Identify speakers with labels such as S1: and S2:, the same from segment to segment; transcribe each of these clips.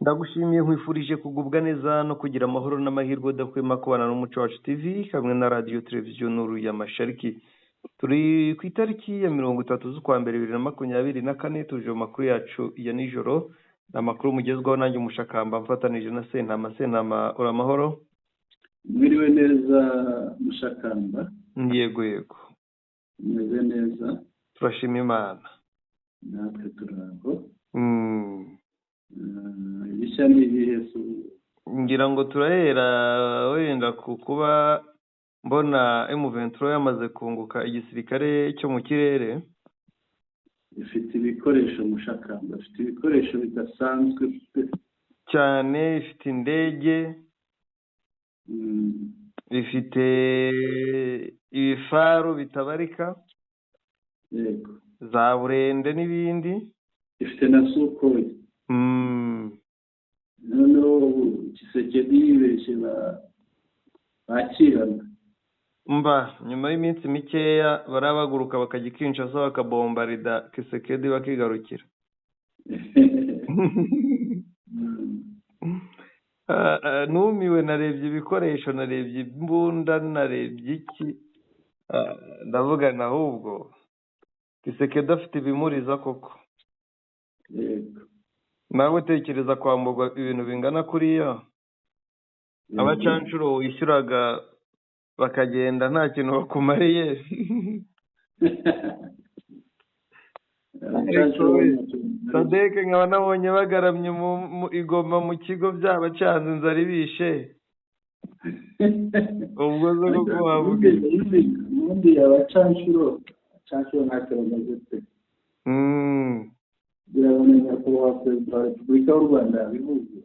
S1: Ndagushimiye, nkwifurije kugubwa neza no kugira amahoro n'amahirwe udahwema kubana n'Umuco Wacu TV hamwe na Radiyo Televiziyo Nuru ya Mashariki. Turi ku itariki ya 30 z'ukwa mbere 2024, tuje mu makuru yacu ya nijoro. Ni amakuru mugezwaho nanjye Umushakamba mfatanije na Sentama. Sentama, uri amahoro?
S2: Mwiriwe neza, Mushakamba.
S1: Yego yego.
S2: Meze neza.
S1: Turashima Imana.
S2: Natwe turaho. Ibishya ni ibihe se?
S1: Ngira ngo turahera wenda ku kuba mbona M23 yamaze kunguka igisirikare cyo mu kirere.
S2: Ifite ibikoresho, Mushakamba, ifite ibikoresho bidasanzwe pe.
S1: Cyane, ifite indege, ifite ibifaru bitabarika, za burende n'ibindi.
S2: Ifite na Sukhoi. Noneho ubu Tshisekedi yibeshye bakirana.
S1: Mba nyuma y'iminsi mikeya barabaguruka bakajya i Kinshasa, bakabombarida Tshisekedi, bakigarukira. Numiwe, narebye ibikoresho, narebye imbunda, narebye iki, ndavuga na ahubwo Tshisekedi afite ibimuriza koko. Nawe tekereza kwamburwa ibintu bingana kuriya, abacancuro wishyuraga bakagenda nta kintu bakumariye.
S2: Abacancuro b'amatungo.
S1: Sadeke nkaba nabonye bagaramye mu igoma mu kigo, byabacanze, inzara ibishe. Ubwo se koko wavuga iki?
S2: Ubundi abacancuro ntacyo bamaze pe. Birabona Nyakubahwa Perezida wa Repubulika y'u Rwanda yabivuze,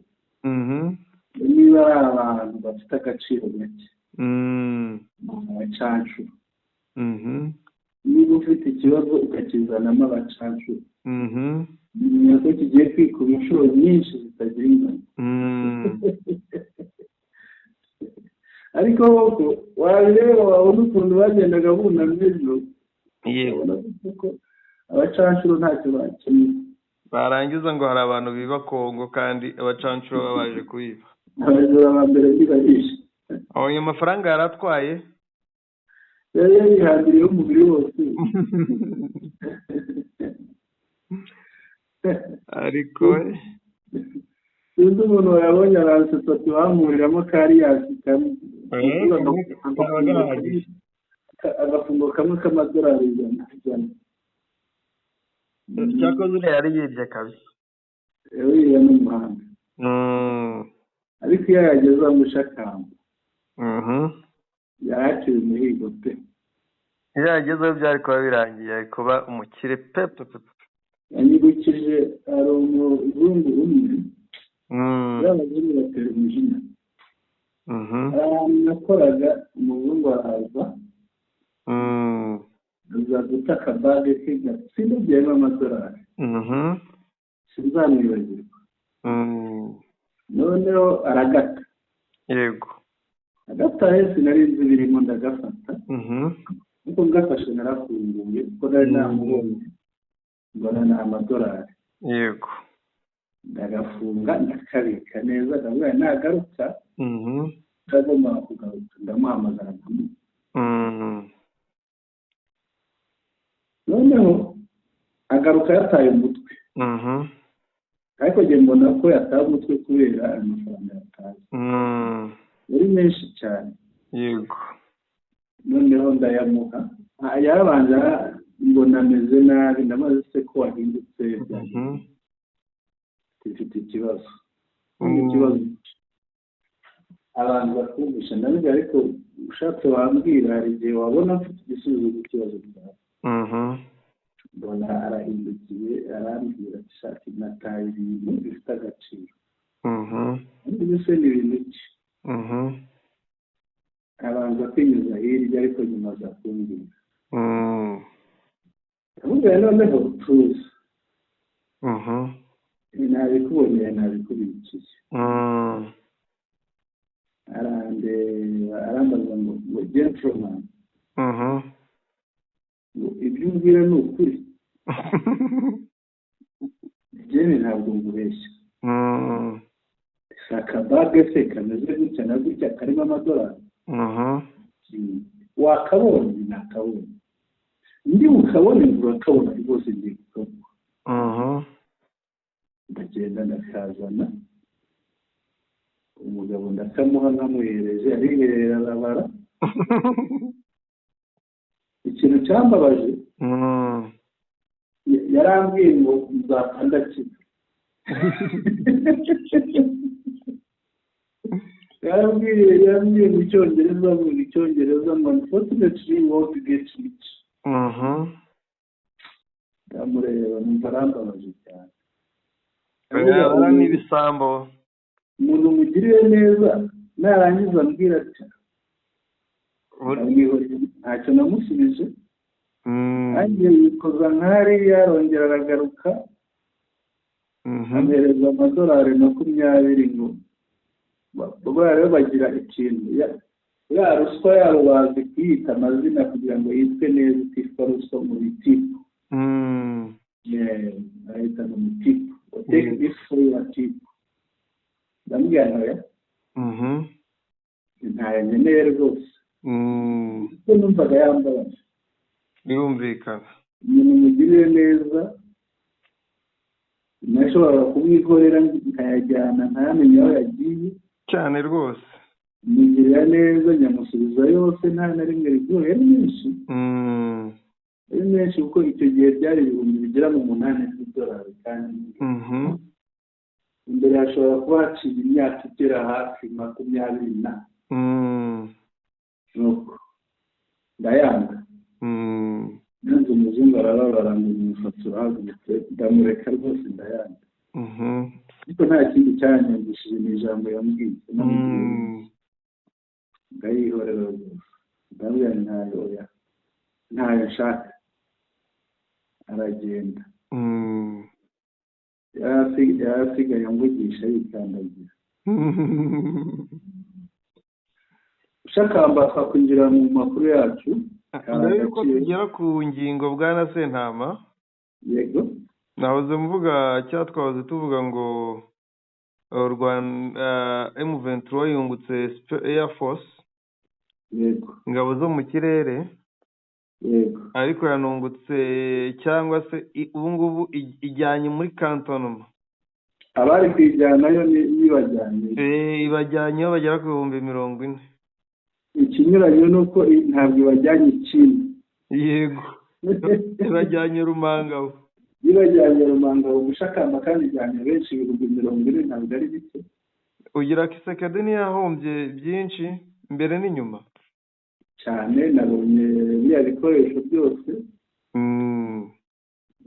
S2: niba ari abantu bafite agaciro gake, ni abacancuro. Niba ufite ikibazo ukakizanamo abacancuro, menya ko kigiye kwikuba inshuro nyinshi zitagira ingano. Ariko koko wabireba, wabona ukuntu bagendaga bunamye ejo, ukabona ko abacancuro ntacyo bakemuye.
S1: Barangiza ngo hari abantu biba Kongo kandi abacancuro baba baje kubiba.
S2: Abajura ba mbere ntibabishe.
S1: Abonye amafaranga yaratwaye.
S2: Yari yarihambiriyeho umubiri wose.
S1: Ariko we.
S2: Sinzi umuntu wayabonye aransetsa ati bamuriramo kariyasi kamwe.
S1: Kamwe kaba gahagije.
S2: Agafungo kamwe k'amadolari 100 100.
S1: Cyakoze uriya yari yibye kabisa.
S2: Uriya ni umuhanga. Ariko iyo yageze Mushakamba, yari umuhigo pe.
S1: Iyo yagezeho byari kuba birangiye, yari kuba umukire pe pe pe pe.
S2: Yanyibukije hari umuzungu umwe, buriya abazungu batera umujinya. Hari ahantu nakoraga, umuzungu araza, aza guta akabage ke gatsindagiyemo amadolari. Sinzamwibagirwa. Noneho aragata. Agataye, sinari nzi ibirimo, ndagafata. Ariko ngafashe narafunguye kuko nari namubonye, mbona ni amadolari. Ndagafunga, ndakabika neza, ndavuga nagaruka, atagomba kugaruka ndamuhamagara nkamuha. Noneho agaruka yataye umutwe. Ariko njye mbona ko yataye umutwe kubera ayo mafaranga yataye. Yari menshi cyane. Noneho ndayamuha. Yarabanje mbona ameze nabi, ndamaze se ko wahindutse? Mfite ikibazo. Ikibazo abantu bakumvisha, ndabizi, ariko ushatse wambwira, hari igihe wabona mfite igisubizo cy'ikibazo cyawe. Mbona arahindukiye, arambwira ati: "Shati, nataye ibintu bifite agaciro." Mbese ni ibintu ki? Abanza kwinyuza hirya, ariko nyuma aza kumbwira. Ndamubwira: "Noneho tuza, nabikuboneye, nabikubikiye." Arandeba, arambaza ngo: "Gentleman, ngo ibyo umbwira ni ukuri?" Jyewe ntabwo ngubeshya. Akabage se kameze gutya na gutya karimo amadolari. Wakabonye? Nakabonye. Ndi bukabone? Urakabona rwose, ngiye kukaguha. Ndagenda ndakazana, umugabo ndakamuha, nkamuhereje ariherera arabara. Ikintu cyambabaje, yarambwiye ngo nzapfa ndakira. Yarambwiye mu Cyongereza, avuga Icyongereza ngo "Unfortunately, won't get rich." Ndamureba numva arambabaje cyane.
S1: Bara n'ibisambo.
S2: Umuntu mugiriye neza narangiza ambwira ati, ndamwihoreye, ntacyo namusubije. Nanjye yikoza nk'hariya, arongera aragaruka, ampereza amadolari 20 ngo buriya rero bagira ikintu ya ruswa yabo, bazi kuyita amazina kugira ngo yitwe neza, itiswa ruswa mu bi tip. Arahita ngo mu tip, "Take this for your tip." Ndamubwira ntoya, ntayo nkeneye rwose, kuko numvaga yambabaje.
S1: Birumvikana.
S2: Umuntu mugirire neza, nashoboraga kumwikorera nkayajyana ntamenye aho yagiye.
S1: Cyane rwose.
S2: Mugirira neza, nyamusubiza yose, nta na rimwe rigoye. Ari menshi, ari menshi, kuko icyo gihe byari 8,000 by'idolari, kandi imbere hashobora kuba haciye imyaka igera hafi 20 na. Nuko ndayanga. Nanze, umuzungu arababara ngo umusatsi urahagurutse, ndamureka rwose, ndayanga. Ariko nta kindi cyanyumvishije, ni ijambo yambwiye. Ndayihorera rwose, ndabwira ntayo, oya, ntayo nshaka. Aragenda. Yari asigaye amvugisha yikandagira. Ushakamba twakwinjira mu makuru yacu.
S1: Mbere yuko tugera ku ngingo, bwana Sentama.
S2: Yego.
S1: Nahoze mvuga cyangwa twahoze tuvuga ngo Rwanda M23 yungutse Air Force.
S2: Yego.
S1: Ingabo zo mu kirere.
S2: Yego.
S1: Ariko yanungutse cyangwa se ubu ngubu ijyanye muri cantonnement.
S2: Abari kuyijyanayo nibajyanye.
S1: Ibajyanyeyo bagera ku 40,000.
S2: Ikinyuranyo ni uko ntabwo ibajyanye ikindi.
S1: Yego, ibajyanye Rumangabo.
S2: Ibajyanye Rumangabo gushakamba, kandi ijyanye benshi, 40,000 ntabwo ari bike.
S1: Ugira Kisekedi ntiyahombye byinshi imbere n'inyuma.
S2: Cyane, nabonye biriya bikoresho byose.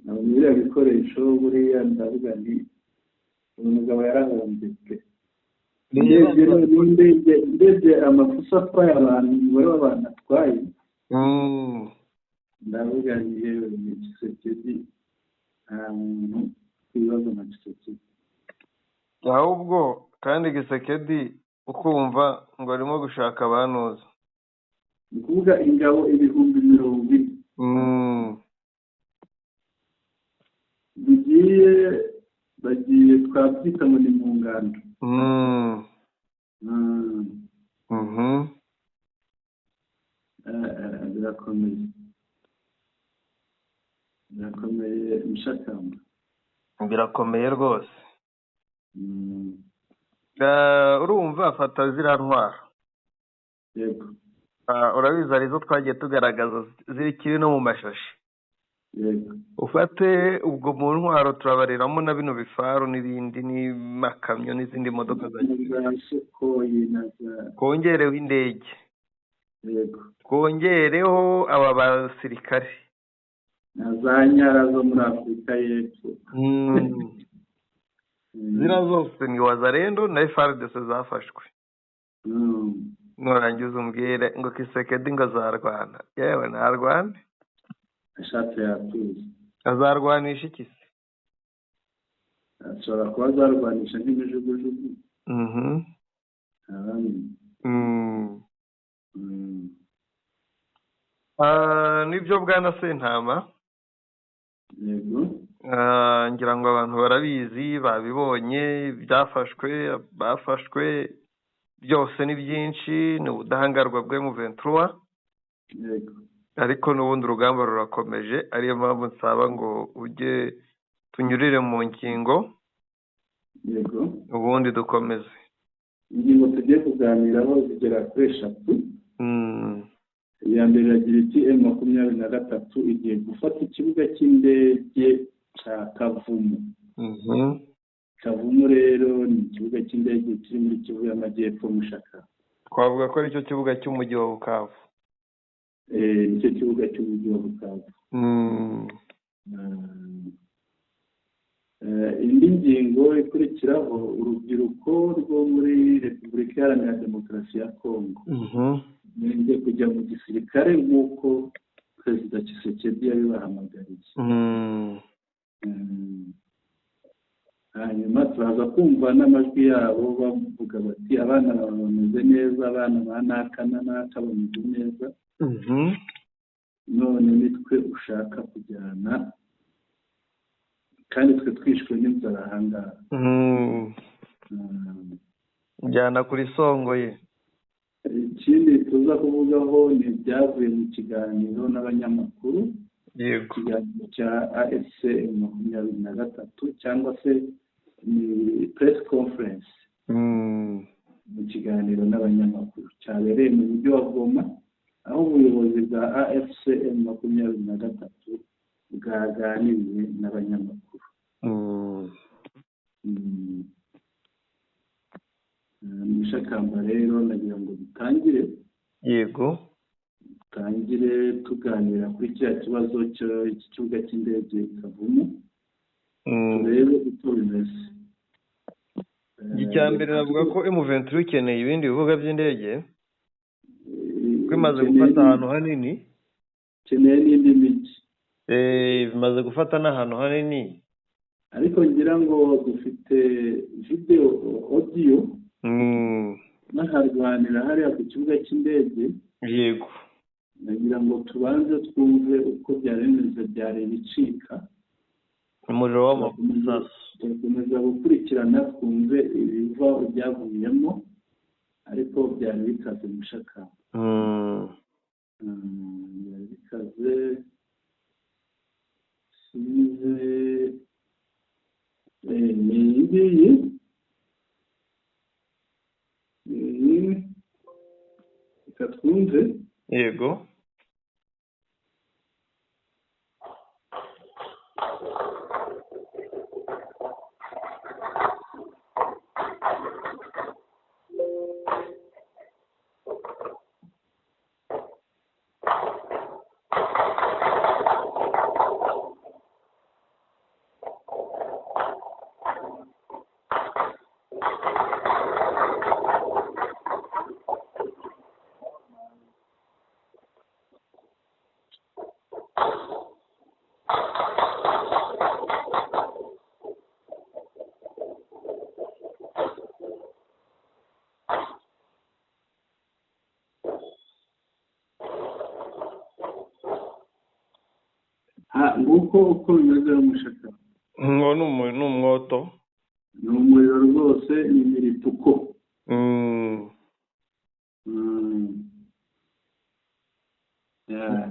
S2: Nabonye biriya bikoresho buriya, ndavuga nti uyu mugabo yarahombye pe. Ndebye noneho ndebye amafuso atwaye abantu, umubare w'abantu atwaye, ndavuga nti yewe, ni Tshisekedi, nta muntu ufite ibibazo nka Tshisekedi.
S1: Ahubwo kandi Gisekedi ukumva ngo arimo gushaka abantuza.
S2: Ni ukuvuga ingabo 40,000 bigiye, bagiye, twabyita ngo ni mu ngando. Birakomeye, birakomeye mushakamba.
S1: Birakomeye rwose. Urumva fata ziriya ntwaro.
S2: Yego.
S1: Urabizi hari izo twagiye tugaragaza zikiri no mu mashashi.
S2: Yego.
S1: Ufate ubwo mu ntwaro turabariramo na bino bifaru n'ibindi n'amakamyo n'izindi modoka za
S2: na za Sukhoi na za
S1: twongereho indege.
S2: Yego.
S1: Twongereho aba basirikare.
S2: Na za nyara zo muri Afurika y'Epfo.
S1: Ziriya zose ni Wazalendo na FARDC zafashwe. Nurangiza umbwire ngo Kisekedi ngo azarwana, yewe ntarwane.
S2: Ashatse yatuza.
S1: Azarwanisha iki se?
S2: Ashobora kuba azarwanisha nk'imijugujugu. Ntawamenya.
S1: Nibyo bwana Sentama.
S2: Yego.
S1: Ngira ngo abantu barabizi, babibonye, byafashwe, bafashwe byose ni byinshi, ni ubudahangarwa bwa M23.
S2: Yego.
S1: Ariko n'ubundi urugamba rurakomeje, ariyo mpamvu nsaba ngo ujye tunyurire mu ngingo.
S2: Yego.
S1: Ubundi dukomeze.
S2: Ingingo tugiye kuganiraho zigera kuri 3. Iya mbere iragira iti M23 igiye gufata ikibuga cy'indege cya Kavumu. Kavumu rero ni ikibuga cy'indege kiri muri Kivu y'Amajyepfo, Mushaka.
S1: Twavuga ko aricyo kibuga cy'umujyi wa Bukavu.
S2: Nicyo kibuga cy'umujyi wa Bukavu. Indi ngingo ikurikiraho, urubyiruko rwo muri Repubulika Iharanira Demokarasi ya Kongo rwemeye kujya mu gisirikare nk'uko Perezida Tshisekedi yabibahamagariye. Hanyuma turaza kumva n'amajwi yabo bavuga bati abana bawe bameze neza, abana ba naka na naka bameze neza, none nitwe ushaka kujyana kandi twe twishwe n'inzara ahangaha.
S1: Njyana kuri Songoye.
S2: Ikindi tuza kuvugaho ni ibyavuye mu kiganiro n'abanyamakuru.
S1: Yego.
S2: Ikiganiro cya AFC 23 cyangwa se ni press conference. Mu kiganiro n'abanyamakuru cyabereye mu mujyi wa Goma, aho ubuyobozi bwa AFC 23 bwaganiriye n'abanyamakuru. Mushakamba rero nagira ngo dutangire.
S1: Yego.
S2: Dutangire tuganira kuri kiriya kibazo cy'ikibuga cy'indege Kavumu. Turebe uko bimeze.
S1: Icya mbere navuga ko M23 ikeneye ibindi bibuga by'indege, kuko imaze gufata ahantu hanini.
S2: Ikeneye n'indi mijyi.
S1: Bimaze gufata n'ahantu hanini.
S2: Ariko ngira ngo dufite video audio n'aharwanira hariya ku kibuga cy'indege.
S1: Yego.
S2: Nagira ngo tubanze twumve uko byari bimeze, byari ibicika.
S1: Umuriro w'amasasu.
S2: Turakomeza gukurikirana twumve ibiva ibyavuyemo, ariko byari bikaze Mushaka. Byari bikaze. Sinzi ni iyi ngiyi. Reka twumve.
S1: Yego.
S2: Nguko uko bimeze Mushaka.
S1: Ngo ni umwoto.
S2: Ni umuriro rwose, ni imirituko.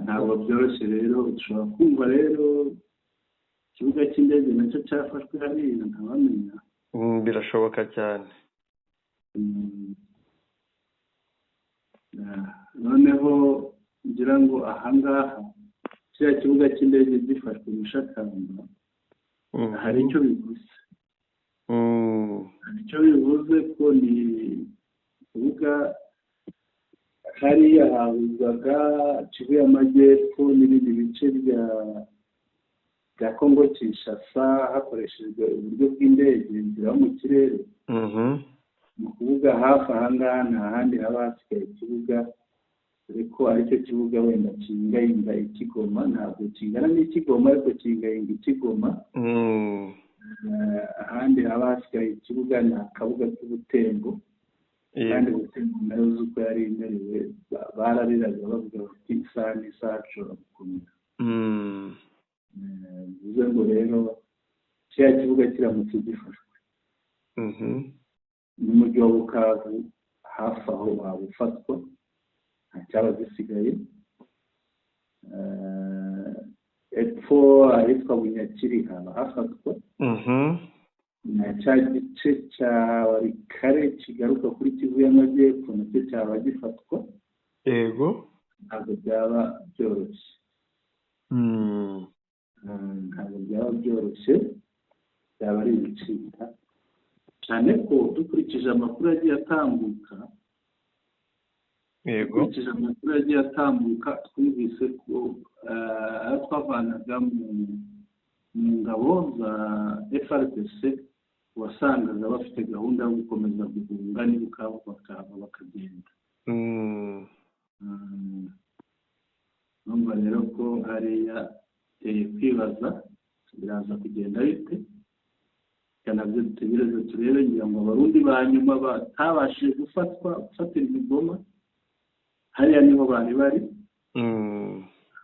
S2: Ntabwo byoroshye rero, ushobora kumva rero ikibuga cy'indege nacyo cyafashwe hariya, ntawamenya.
S1: Birashoboka cyane.
S2: Noneho ngira ngo ahangaha kiriya kibuga cy'indege gifashwe Mushakamba, hari icyo bivuze. Hari icyo bivuze ko ni ikibuga hariya hahuzaga Kivu y'Amajyepfo n'ibindi bice bya Kongo Kinshasa hakoreshejwe uburyo bw'indege, inzira yo mu kirere. Ni ukuvuga hafi ahangaha nta handi haba hasigaye ikibuga, ariko aricyo kibuga wenda kingayinga ikigoma, ntabwo kingana n'ikigoma ariko kingayinga ikigoma. Ahandi haba hasigaye ikibuga ni akabuga k'Ubutembo, kandi Butembo nayo uzi uko yari imerewe, barariraga bavuga bati isaha n'isaha nshobora gukomera. Bivuze ngo rero kiriya kibuga kiramutse gifashwe, n'umujyi wa Bukavu hafi aho waba ufatwa, nta cyaba gisigaye. Epfo ahitwa Bunyakiri haba hafatwa, na cya gice cya Walikale kigaruka kuri Kivu y'Amajyepfo nacyo cyaba gifatwa. Ntabwo byaba byoroshye. Ntabwo byaba byoroshye, byaba ari ibicika cyane ko dukurikije amakuru yagiye atambuka, dukurikije amakuru yagiye atambuka, twumvise ko ayo twavanaga mu ngabo za FARDC, wasangaga bafite gahunda yo gukomeza guhunga n'i Bukavu bakahava bakagenda. Numva rero ko hariya kwibaza biraza kugenda bite, nabyo dutegereze turebe. Ngira ngo Abarundi ba nyuma batabashije gufatwa, gufatirwa i Goma, hariya niho bari bari,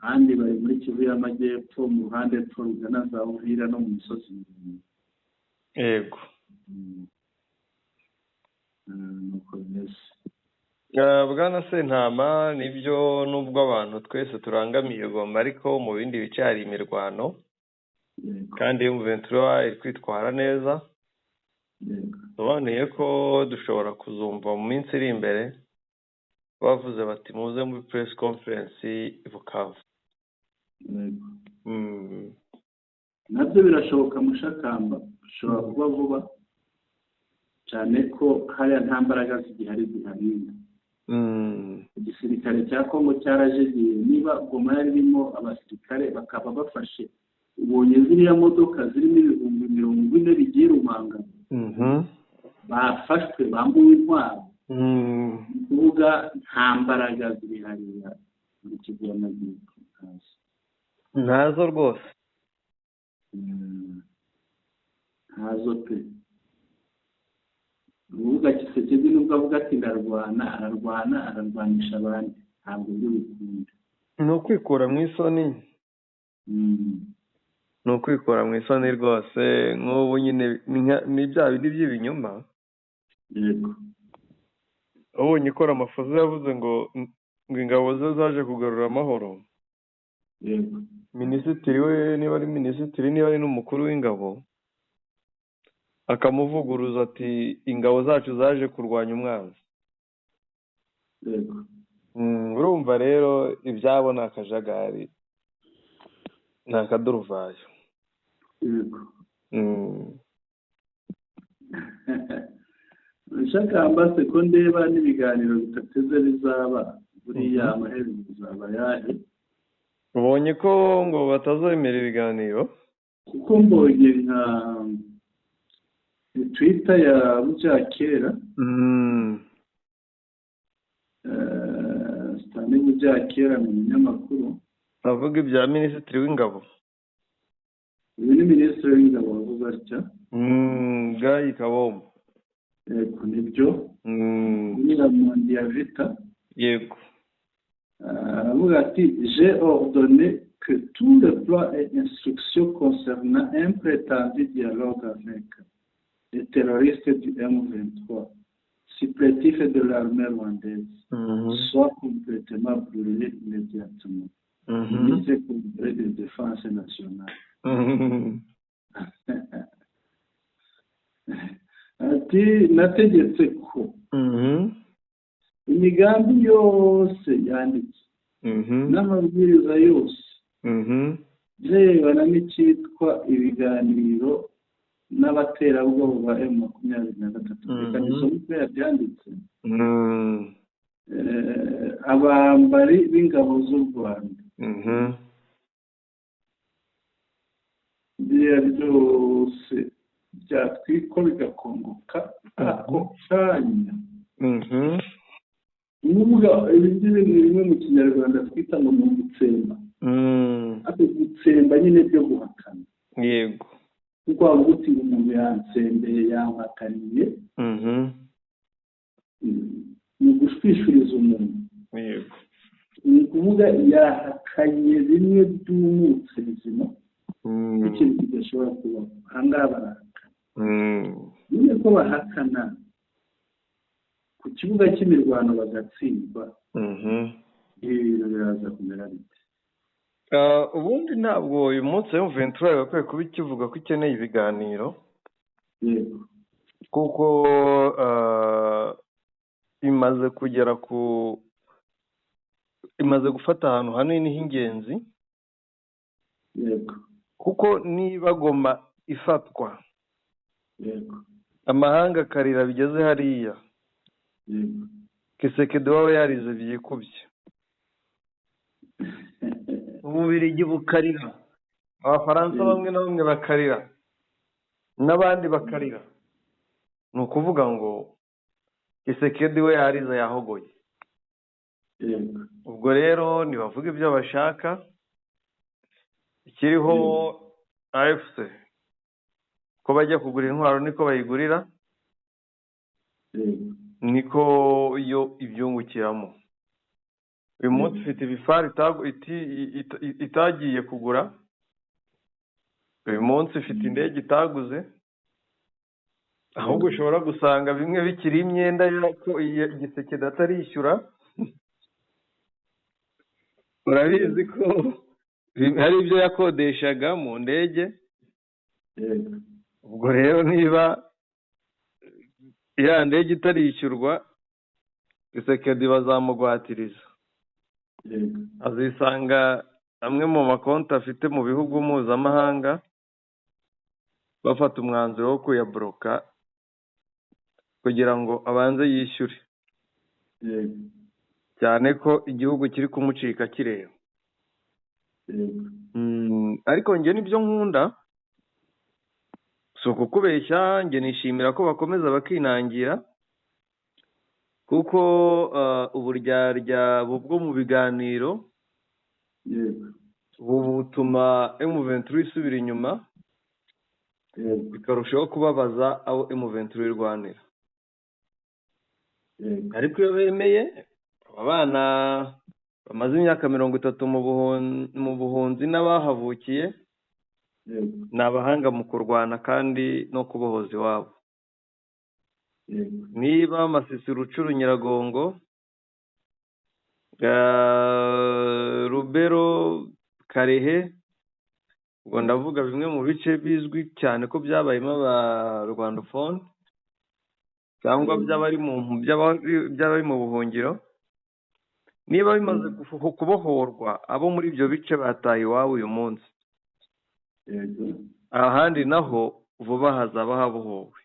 S2: kandi bari muri Kivu y'Amajyepfo mu ruhande epfo rugana za Uvira no mu misozi miremire. Nuko bimeze.
S1: Bwana Sentama, nibyo, nubwo abantu twese turangamiye Goma, ariko mu bindi bice hari imirwano, kandi M23 iri kwitwara neza. Bisobanuye ko dushobora kuzumva mu minsi iri imbere bavuze bati: "Muze muri press conference i Bukavu."
S2: Nabyo birashoboka, Mushakamba, bishobora kuba vuba cyane ko hariya nta mbaraga zigihari ziharinda. Igisirikare cya Kongo cyarajegeye. Niba Goma yari irimo abasirikare bakaba bafashe, ubonye ziriya modoka zirimo 40,000 bigiye Rumangabo, bafashwe, bambuwe intwaro, ni ukuvuga nta mbaraga ziri hariya muri Kivu y'Amajyepfo, ntazo.
S1: Ntazo rwose.
S2: Ntazo pe. Uvuga Tshisekedi, nubwo avuga ati ndarwana, ararwana ararwanisha abandi, ntabwo biri bukunde.
S1: Ni ukwikura mu isoni. Ni ukwikura mu isoni rwose. Nk'ubu nyine ni bya bindi by'ibinyoma. Ubonye ikora amafoto, yavuze ngo ingabo ze zaje kugarura amahoro. Minisitiri we, niba ari minisitiri, niba ari n'umukuru w'ingabo, akamuvuguruza ati: "Ingabo zacu zaje kurwanya umwanzi." Urumva rero ibyabo ni akajagari, ni akaduruvayo.
S2: Mushakamba se, ko ndeba n'ibiganiro bitateze bizaba, buriya amaherezo bizaba yahe?
S1: Ubonye ko ngo batazemera ibiganiro?
S2: Kuko mbonye nka Twitter ya Bucyakera, Stanley Bucyakera, ni umunyamakuru.
S1: Avuga ibya minisitiri w'ingabo.
S2: Uyu ni minisitiri w'ingabo wavuze atya.
S1: Guy Kabombo.
S2: Yego, nibyo. Nyiramondiya Vita. Aravuga ati: "J'ai ordonné que tous les plans et instructions concernant un prétendu dialogue avec les terroristes du M23, supplétifs de l'armée rwandaise, soient complètement brûlés immédiatement." Ministre congolais de Défense nationale. Ati: "Nategetse ko imigambi yose yanditse n'amabwiriza yose birebana n'icyitwa ibiganiro n'abaterabwoba ba M23." Reka nisome uko yabyanditse. Abambari b'ingabo z'u Rwanda, biriya byose byatwikwa bigakongoka ako kanya. Ni ukuvuga ibi ngibi ni bimwe mu Kinyarwanda twita ngo ni ugutsemba, ariko gutsemba nyine byo guhakana, kuko wavuga uti umuntu yansembeye, yampakaniye, ni ugushwishuriza umuntu. Ni ukuvuga yahakanye bimwe byumutse bizima. Ikintu kidashobora kubaho. Ahangaha barahakana. Nyine ko bahakana ku kibuga cy'imirwano bagatsindwa, ibi bintu biraza kumera bite?
S1: Ubundi ntabwo uyu munsi M23 yagakwiye kuba ikivuga ko ikeneye ibiganiro.
S2: Yego.
S1: Kuko imaze kugera ku imaze gufata ahantu hanini h'ingenzi.
S2: Yego.
S1: Kuko niba Goma ifatwa,
S2: yego,
S1: amahanga akarira bigeze hariya,
S2: yego,
S1: Kisekedi waba yarize byikubye, Ububiligi bukarira, Abafaransa bamwe na bamwe bakarira, n'abandi bakarira, ni ukuvuga ngo Kisekedi we yarize yahogoye.
S2: Yego.
S1: Ubwo rero ntibavuga ibyo bashaka, ikiriho AFC ko bajya kugura intwaro niko bayigurira,
S2: Yego.
S1: niko yo ibyungukiramo. Uyu munsi ifite ibifari itagiye kugura, uyu munsi ifite indege itaguze, ahubwo ushobora gusanga bimwe bikiri imyenda ko Gisekedi atarishyura. Urabizi ko hari ibyo yakodeshaga mu ndege.
S2: Yego.
S1: Ubwo rero niba ya ndege itarishyurwa, Gisekedi bazamugwatiriza.
S2: Yego.
S1: Azisanga amwe mu makonti afite mu bihugu mpuzamahanga bafata umwanzuro wo kuyaboroka kugira ngo abanze yishyure.
S2: Yego.
S1: Cyane ko igihugu kiri kumucika kireba.
S2: Yego.
S1: Ariko njye nibyo nkunda, si ukukubeshya, njye nishimira ko bakomeza bakinangira, kuko uburyarya bwo mu biganiro
S2: Yego.
S1: butuma M23 isubira inyuma,
S2: Yego.
S1: bikarushaho kubabaza abo M23 irwanira.
S2: Yego.
S1: Ariko iyo bemeye, aba bana bamaze imyaka 30 mu buhunzi n'abahavukiye,
S2: Yego.
S1: ni abahanga mu kurwana kandi no kubohoza iwabo.
S2: Yego.
S1: Niba Masisi, Rucuru, Nyiragongo, Rubero, Karehe, ubwo ndavuga bimwe mu bice bizwi cyane ko byabayemo aba Rwandophone cyangwa by'abari mu buhungiro, niba bimaze kubohorwa, abo muri ibyo bice bataye iwabo uyu munsi,
S2: Yego.
S1: ahandi naho vuba hazaba habohowe.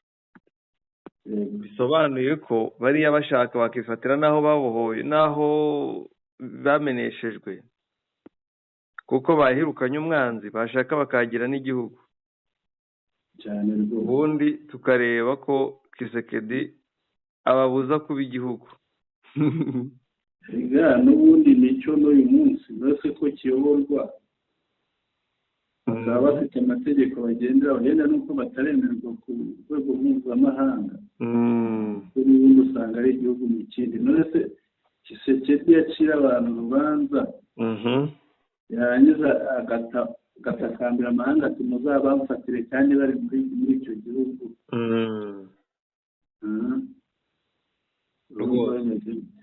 S2: Yego.
S1: Bisobanuye ko bariya bashaka bakifatira n'aho babohoye n'aho bameneshejwe, kuko bahirukanye umwanzi, bashaka bakagira n'igihugu.
S2: Cyane rwose.
S1: Ubundi tukareba ko Kisekedi ababuza kuba igihugu.
S2: Ega n'ubundi nicyo n'uyu munsi uretse ko kiyoborwa, bakaba bafite amategeko bagenderaho, yenda nuko bataremerwa ku rwego mpuzamahanga, kuko n'ubundi usanga ari igihugu mu kindi. None se Kisekedi yacira abantu urubanza, yarangiza agatakambira amahanga ati muzabamfatire, kandi bari muri icyo gihugu? Urumva
S1: Rwose.
S2: bimeze bite?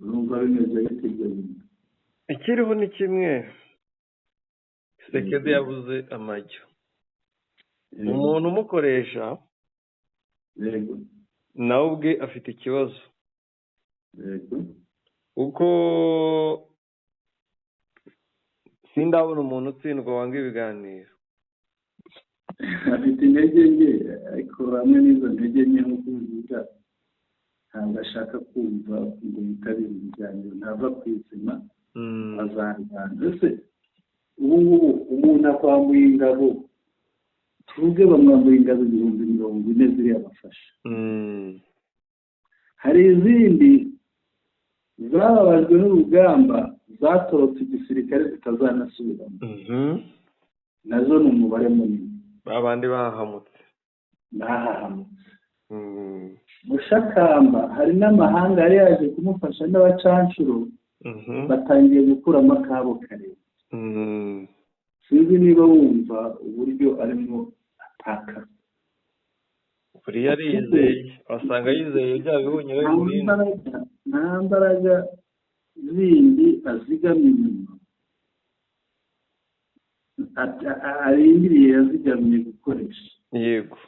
S2: Urumva bimeze bite ibyo bintu?
S1: Ikiriho ni kimwe, Kisekedi yabuze amajyo. Umuntu umukoresha
S2: Yego.
S1: nawe ubwe afite ikibazo,
S2: Yego.
S1: kuko sindabona umuntu utsindwa wanga ibiganiro.
S2: Afite intege nke, ariko hamwe n'izo ntege nke nk'uko ubivuga, ntabwo ashaka kumva ngo yitabire ibiganiro, ntava ku izima, azarwana. Ese ubu ngubu umuntu akwambuye ingabo, tuvuge bamwambuye ingabo 40,000 ziriya bafasha, hari izindi zababajwe n'urugamba zatorotse igisirikare zitazanasubiramo, nazo ni umubare munini.
S1: Babandi bahahamutse.
S2: Bahahamutse. Mushakamba hari n'amahanga yari yaje kumufasha n'abacanshuro, batangiye gukuramo akabo kare. Sinzi niba wumva uburyo arimo atakaza.
S1: Buriya ariyizeye, wasanga yizeye bya bihunyira bimurinda.
S2: Nta mbaraga zindi azigamye inyuma, arindiriye yazigamye gukoresha.
S1: Yego.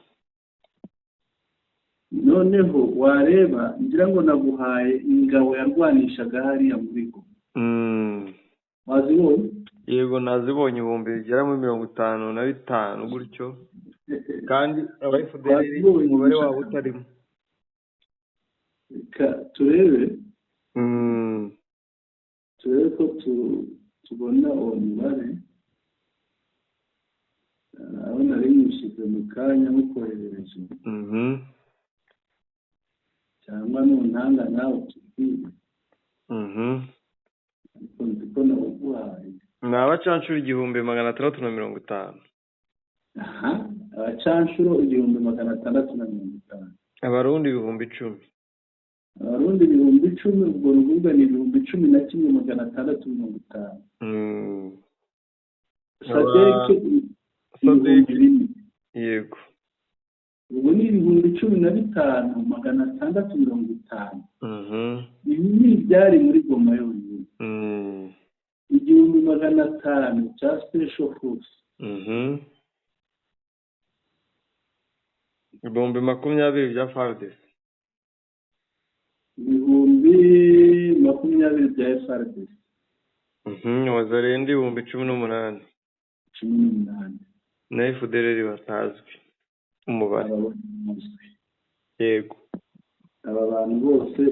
S2: Noneho wareba, ngira ngo naguhaye ingabo yarwanishaga hariya muri Goma. Wazibonye?
S1: Yego, nazibonye, 55,000 gutyo, kandi aba FDLR umubare wabo utarimo.
S2: Reka turebe, turebe ko tubona uwo mubare aho nari nyishyize mu kanya mukoherereje, cyangwa nuntanga nawe utubwire, ariko nzi ko nawuguhaye.
S1: Ni abacanshuro 1650.
S2: Aha, abacanshuro 1650.
S1: Abarundi 10,000.
S2: Abarundi 10,000, ubwo ni ukuvuga ni 11,650. SADC 4,000.
S1: Yego.
S2: Ubwo ni 15,650. Ibi ni ibyari muri Goma yonyine. 1500 cya special force.
S1: 20,000 bya FARDC.
S2: 20,000 bya FARDC.
S1: Wazalendo 18,000.
S2: 18.
S1: Na FDLR batazwi umubare. Yego.
S2: Aba bantu bose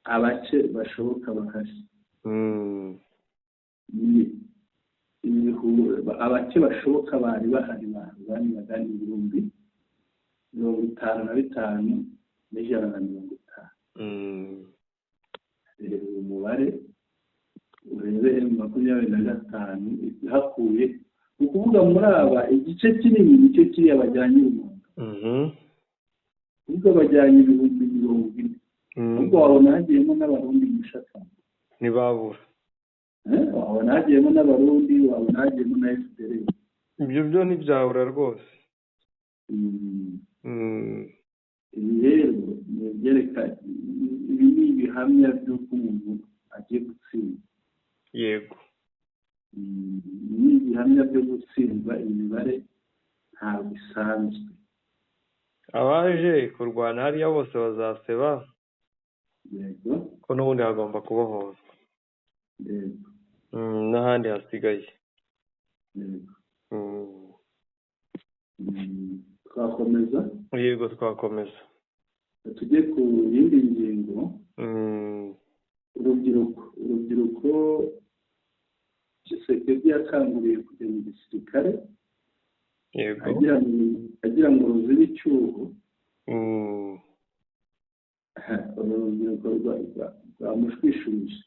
S2: abace bashoboka bahari. Abace bashoboka bari bahari barwaniraga 55,150. Reba umubare, urebe M25 hakuye, ni ukuvuga muri aba igice kinini nicyo kiriya bajyanye urumuri, kuvuga bajyanye 40,000. Ubwo wabona hagiyemo n'Abarundi mushaka.
S1: Ntibabura.
S2: Wabona hagiyemo n'Abarundi, wabona hagiyemo na FDLR.
S1: Ibyo byo ntibyabura rwose.
S2: Ibi rero ni ibyereka, ibi ni ibihamya by'uko umuntu agiye gutsinda.
S1: Yego.
S2: Ni ibihamya byo gutsindwa, imibare ntabwo isanzwe.
S1: Abaje kurwana hariya bose bazaseba.
S2: Yego.
S1: Ko n'ubundi hagomba kubohozwa.
S2: Yego.
S1: N'ahandi hasigaye.
S2: Yego. Twakomeza?
S1: Yego, twakomeza.
S2: Tujye ku yindi ngingo. Urubyiruko Tshisekedi yakanguriye kujya mu gisirikare.
S1: Yego.
S2: Agira ngo ruzibe icyuho. Uru rubyiruko rwamushwishurije.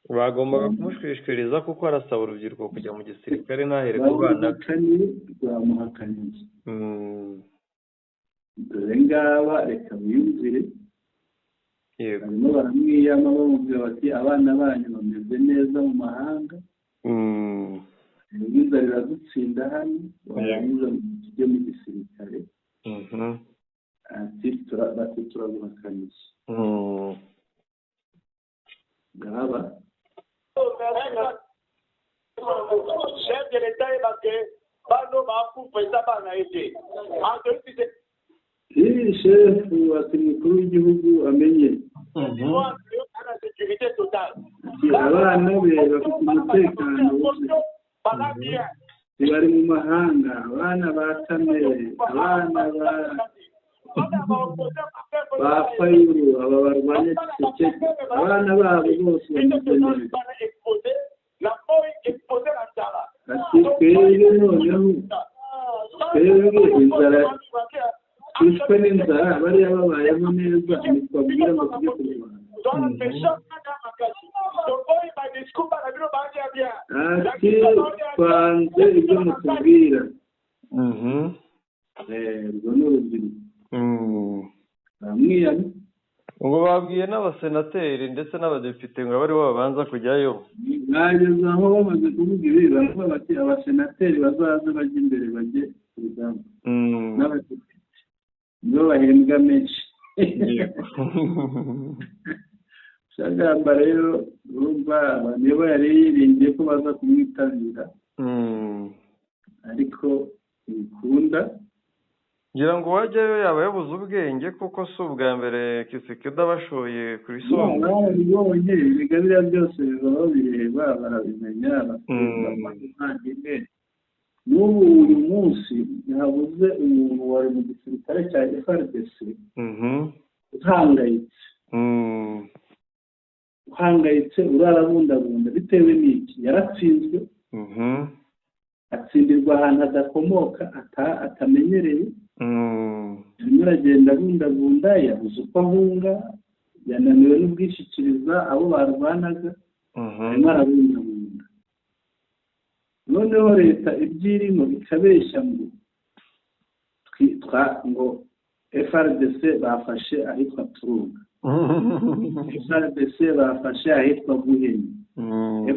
S1: Bagombaga kumushwishuriza kuko arasaba urubyiruko kujya mu gisirikare ntahere ku bana.
S2: Rwamuhakaniye. Dore ngaba, reka wiyumvire.
S1: Yego.
S2: Barimo baramwiyama, bamubwira bati abana banyu bameze neza mu mahanga, inzara iradutsinda hano, warangiza tujye mu gisirikare. Ati bati turaguhakaniye. Ngaba
S3: chef de l'État ebake bano bakufa eza bana ye te.
S2: Shefu ati mukuru w'igihugu amenye abana be bafite umutekano, bari mu mahanga, abana ba Kamere, abana ba Fayulu, aba barwanya Tshisekedi, abana babo bose bameze neza. Ati twebwe noneho, twebwe inzara, twishwe n'inzara, bariya babayemo neza, ntitwabwira ngo tujye kurwana. Ati twanze ibyo mutubwira. Urwo ni urubyiruko. Baramwiyama.
S1: Ngo babwiye n'abasenateri ndetse n'abadepite ngo abe aribo babanza kujyayo.
S2: Bageze aho bamaze kuvuga ibi, baravuga bati abasenateri bazaze bajye imbere, bajye ku rugamba, n'abadepite nibo bahembwa menshi. Shagamba rero urumva nibo yari yiringiye ko baza kumwitabira, ariko ntibikunda.
S1: Ngira ngo uwajyayo yaba yabuze ubwenge, kuko si ubwa mbere Kisekedi abashoye ku isonga.
S2: Barabibonye, erega biriya byose biba babireba, barabimenya, bafite. N'ubu uyu munsi ntihabuze umuntu wari mu gisirikare cya FARDC uhangayitse, uhangayitse, urarabundabunda bitewe n'iki? Yaratsinzwe, atsindirwa ahantu adakomoka, atamenyereye. Arimo aragenda abundabunda, yabuze uko ahunga, yananiwe n'ubwishyikiriza abo barwanaga, arimo arabundabunda. Noneho leta ibyo irimo ikabeshya ngo ngo FARDC bafashe ahitwa Turunga, FARDC bafashe ahitwa Buhenyi,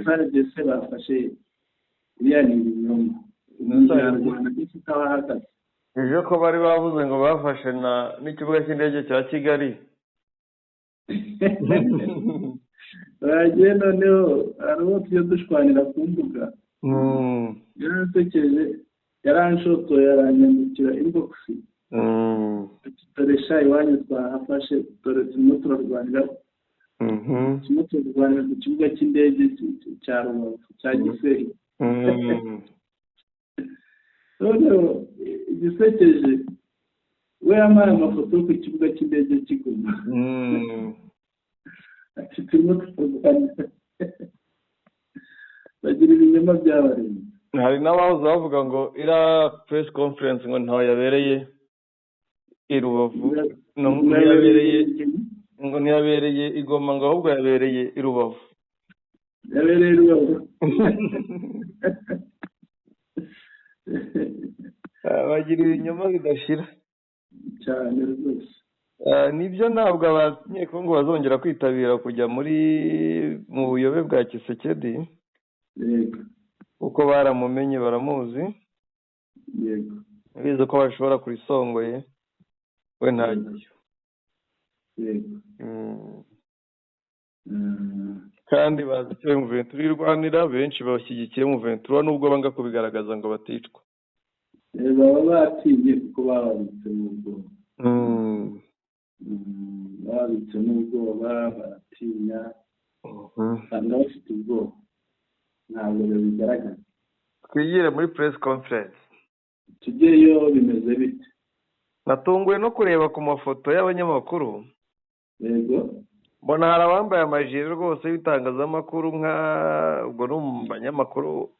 S2: FARDC bafashe. Iriya ni ibinyoma, umunyarwanda adafite aho ahagaze.
S1: Ejo ko bari bavuze ngo bafashe n'ikibuga cy'indege cya Kigali.
S2: Bagiye noneho hari uwo tujya dushwanira ku mbuga, yaransekeje, yaranshotoye, aranyandikira inbox ati dore sha iwanyu twahafashe, dore turimo turarwanira, turimo turarwanira ku kibuga cy'indege cya Rubavu, cya Gisenyi. Noneho igisekeje, we yampaye amafoto yo ku kibuga cy'indege cy'i Goma, ati turimo turarwanira. Bagira ibinyoma byabarenze.
S1: Hari n'abahoze bavuga ngo iriya press conference ngo ntaho yabereye i Rubavu, ntiyabereye, ngo ntiyabereye i Goma, ngo ahubwo yabereye i Rubavu.
S2: Yabereye i Rubavu.
S1: Bagira ibinyoma bidashira.
S2: Cyane rwose.
S1: Nibyo, ntabwo abanyekongo bazongera kwitabira kujya muri mu buyobe bwa Kisekedi, kuko baramumenye, baramuzi, bizi ko bashobora kurisongoye, we ntagiyo. Kandi bazi icyo M23 irwanira, benshi bashyigikiye M23 nubwo banga kubigaragaza ngo baticwa.
S2: Baba batinye kuko bababitse mu bwoba, bababitse n'ubwoba, baratinya, usanga bafite ubwoba, ntabwo bigaragaza.
S1: Twigire muri press conference.
S2: Tujyeyo, bimeze bite?
S1: Natunguwe no kureba ku mafoto y'abanyamakuru. Mbona hari abambaye amajire rwose y'itangazamakuru, nka ubwo ni mu banyamakuru.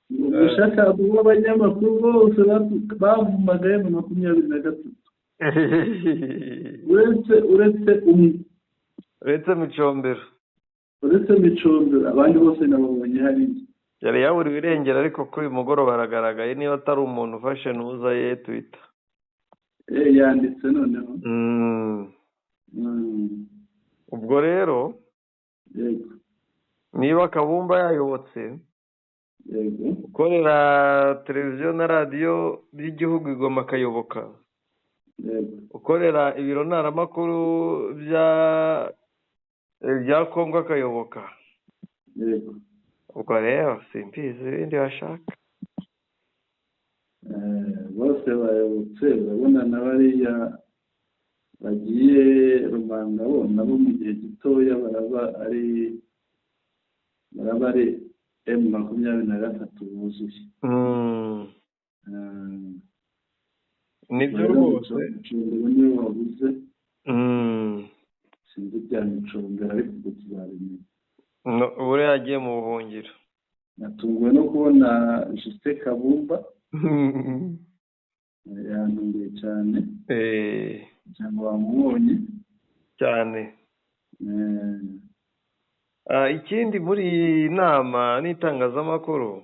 S2: Ubushaka bw'abanyamakuru bose bavumagaye mu 23, uretse umwe.
S1: Uretse Micombero.
S2: Uretse Micombero, abandi bose nababonye hariya.
S1: Yari yaburiwe irengero, ariko kuri uyu mugoroba aragaragaye, niba atari umuntu ufashe ntuza ye Twitter.
S2: Yanditse noneho.
S1: Ubwo rero niba Kabumba yayobotse, ukorera televiziyo na radiyo by'igihugu igoma akayoboka, ukorera ibiro ntaramakuru bya Kongo akayoboka, ubwo rero simbizi ibindi bashaka.
S2: Bose bayobotse, urabona na bariya bagiye Rumangabo nabo mu gihe gitoya baraba ari M23 buzuye.
S1: Nibyo rwose.
S2: Micombero niwe wabuze, sinzi ibya Micombero ariko ubwo tuzabimenya.
S1: Buriya yagiye mu buhungiro.
S2: Natunguwe no kubona Justin Kabumba, yantunguye cyane, cyangwa wamubonye.
S1: Cyane. Ikindi muri iyi nama n'itangazamakuru,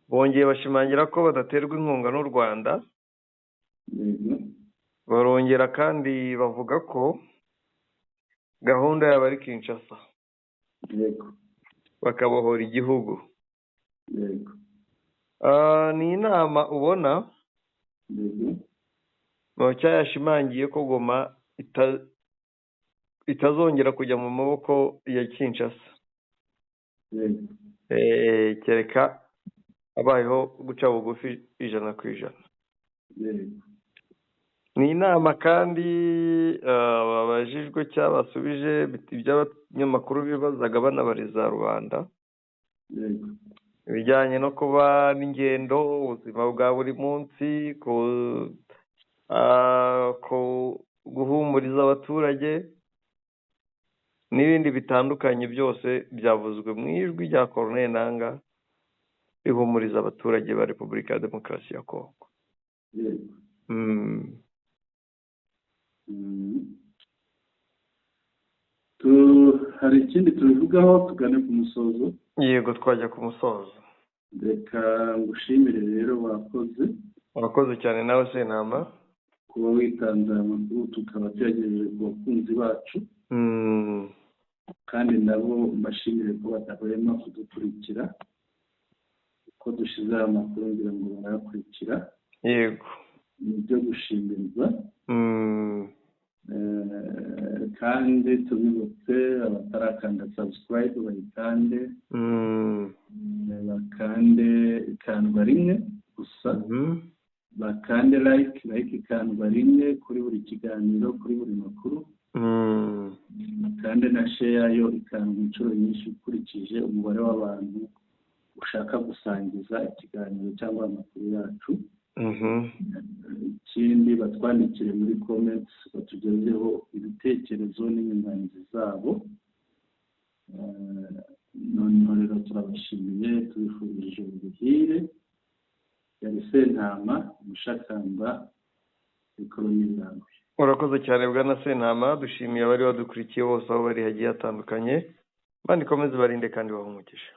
S1: bongeye bashimangira ko badaterwa inkunga n'u Rwanda. Barongera kandi bavuga ko Gahunda yabo ari Kinshasa, bakabohora igihugu. Ni inama ubona Moca yashimangiye ko Goma itazongera kujya mu maboko ya Kinshasa, kereka habayeho guca bugufi 100%. Ni inama kandi babajijwe cyangwa basubije iby'abanyamakuru bibazaga banabariza rubanda, ibijyanye no kuba n'ingendo, ubuzima bwa buri munsi, guhumuriza abaturage n'ibindi bitandukanye, byose byavuzwe mu ijwi rya Corneille Nangaa rihumuriza abaturage ba Repubulika ya Demokarasi ya Kongo.
S2: Hari ikindi tubivugaho tugane ku musozo?
S1: Yego, twajya ku musozo.
S2: Reka ngushimire rero, wakoze.
S1: Urakoze cyane nawe, Sentama.
S2: Kuba witanze aya makuru tukaba tuyagejeje ku bakunzi bacu, kandi nabo mbashimire ko badahwema kudukurikira. Uko dushyize aya makuru ngira ngo barayakurikira. Ni ibyo gushimirwa. Kandi tubibutse abatarakanda subscribe bayikande, bakande ikandwa rimwe gusa, bakande like, like ikandwa rimwe kuri buri kiganiro, kuri buri makuru, bakande na share, yo ikandwa inshuro nyinshi ukurikije umubare w'abantu ushaka gusangiza ikiganiro cyangwa amakuru yacu. Ikindi, batwandikire muri comments, batugezeho ibitekerezo n'inyunganizi zabo. Noneho rero turabashimiye, tubifurije ubuhire. Yari Sentama Umushakamba, ikoroni yawe.
S1: Urakoze cyane, bwana Sentama. Dushimiye abari badukurikiye bose aho bari hagiye hatandukanye. Imana ikomeze barinde kandi bahe umugisha.